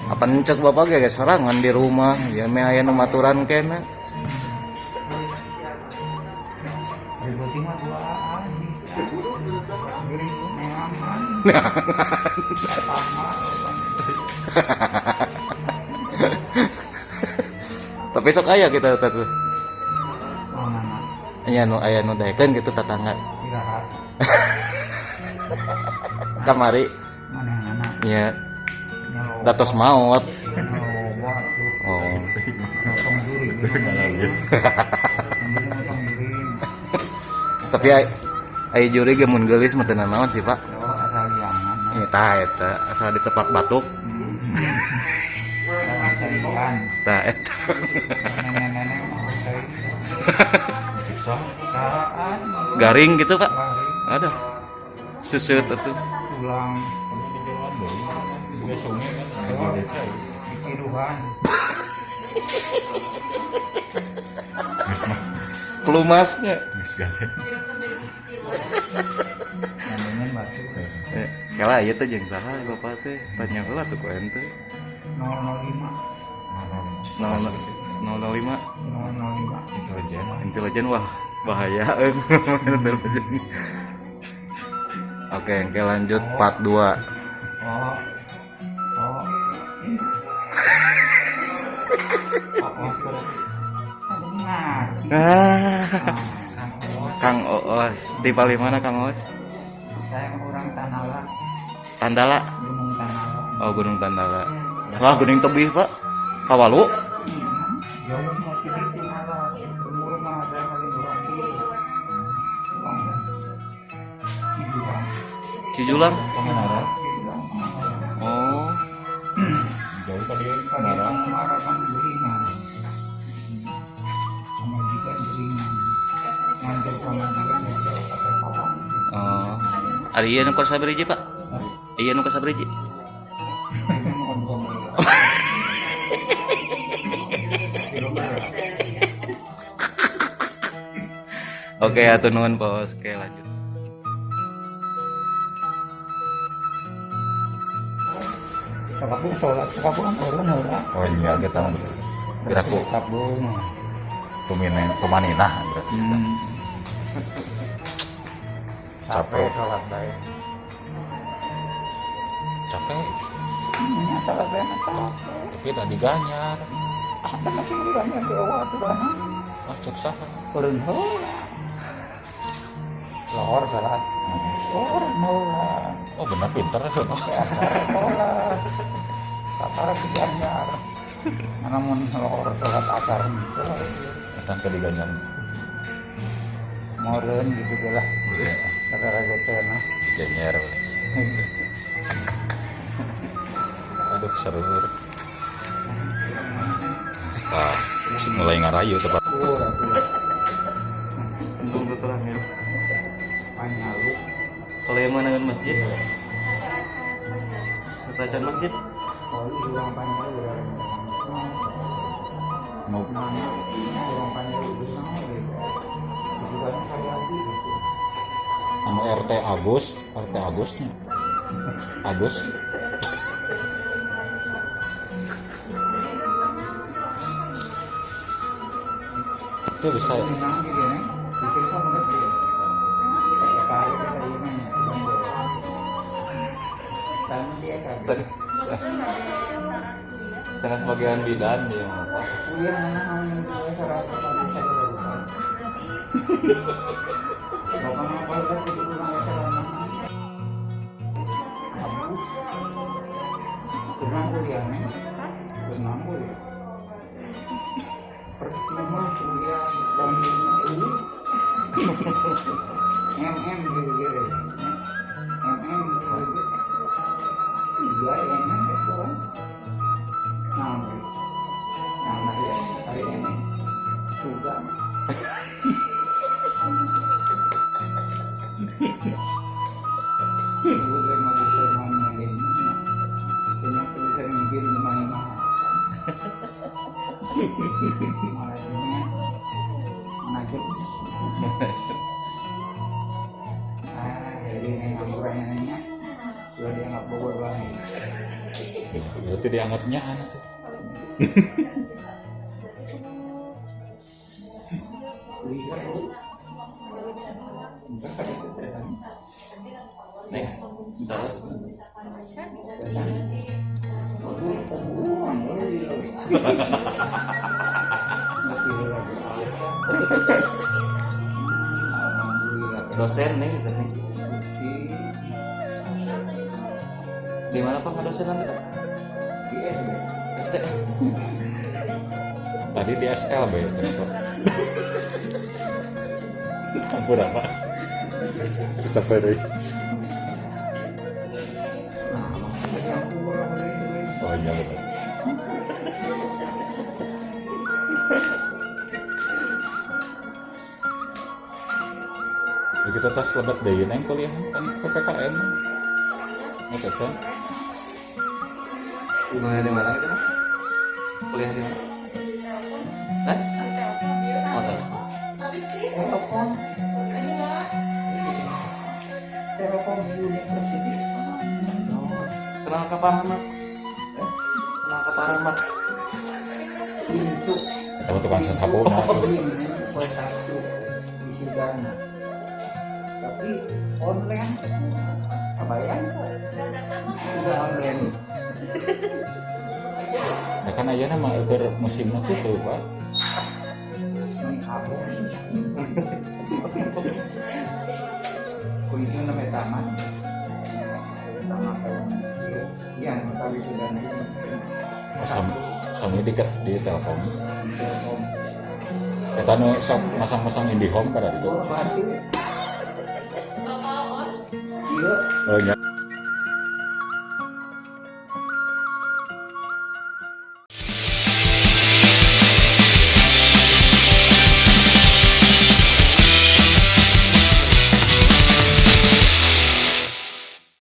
Apa cek bapak ge sorangan di rumah, ya meh aya nu maturan kena. Tapi sok aya kita teh. Nya nu aya nu daekeun gitu tetangga. Kamari. Nya. Datos maot. Oh. Tapi ai juri ge mun geulis mah teu nanaon sih, Pak. Nya tah eta asal ditepak batuk. Tah eta. Garing gitu, Pak. Aduh. Suseut atuh. Tulang Pelumasnya. Kala ieu teh jeung saha bapak teh? Tanya heula tuh ku ente. 005. 005. 005. Intelijen. Intelijen wah bahaya intelijen. Oke, oke lanjut part 2. Oh. Oh. Ah. Kang Oos, di paling mana Kang Oos? Saya orang Tanala. Tandala. Gunung Tanala. Oh, Gunung Tandala. Wah, Gunung Tebih, Pak. Kawalu. Jauh mau sini Sinala. Umur mah saya paling kurang sih. Cijulang. Cijulang. Pangandaran. Cijulang. Oh. Jauh tadi Pada Pangandaran kan Jeringan. Sama juga Jeringan. Manjur Pangandaran jauh pakai kawan. Oh. Ari ieu nu ka sabaraha, Pak? Iya nu ka sabaraha? Oke, atur nuhun, Bos. Oke, lanjut. Sakabung sholat, sakabung orang orang. Oh iya, kita mah geraku Sakabung. tuminen tumaninah berarti. Capek. Sholat baik. Capek. Sholat baik capek. Tapi tadi ganyar. Ada masih banyak dewa tuh kan. Ah, cek saha. Urun heula. Lohor salat. Lohor heula. Oh, benar pinter. Sholat. Sakara diganyar. Namun lohor salat asar gitu. Datang ke diganyar. Moreun gitu lah. Sakara gitu nah. Diganyer. Aduh, seru. Stop. Mulai ngarayu tepat. Untung terang ya. Panyalu. Kalau yang mana dengan masjid? Satu masjid. Oh, urang Panyalu. Mau Urang Panyalu itu sama gitu. Tujuannya saya lagi gitu. anu RT Agus, RT Agusnya. Agus. Itu bisa ya? Karena sebagian bidan dia apa? MM gitu MM iya MM itu kan nah nah ya kali MM juga gue mau bisa nanya ini bisa mikir gimana malah ini menajub. Jadi ini anggurannya nanya. Sudah dianggap Bogor banget. Berarti dianggapnya anak tuh. Bisa bu. Enggak tadi itu saya tanya. Nih, terus. Saya tanya. Oh, tuh, pembunuhan, iya. Ngerti lagi apa. Alhamdulillah. Dosen nih, gitu nih. Gusti Di mana Pak dosen nanti Pak? di SD. SD. Tadi di SLB kenapa? Ampun apa? Terus apa deh? Nah, maksudnya yang kurang dari Oh iya benar. Ya, kita tas lebat deui neng kuliah kan PPKM. Eta can. Kuliah di mana gitu Pak? Kuliah di mana? Hah? Oh, tahu. Telkom. Telkom University. Oh, kenal ke Pak Rahmat? Kenal ke Pak Rahmat? Incu. Eta mah tukang sasapu mah. Ini poin satu wisudana. Tapi online kebayang sudah online. Ya kan ayeuna mah keur musimna kitu, Pak. Ini abon. Kuliahnya namanya taman. Taman tahun. Iya, tapi wisudana itu. Oh, sami, sami deket di Telkom. Telkom. Eta nu sok masang-masang IndiHome kada ditu. Oh, berarti. Iya. Oh nya.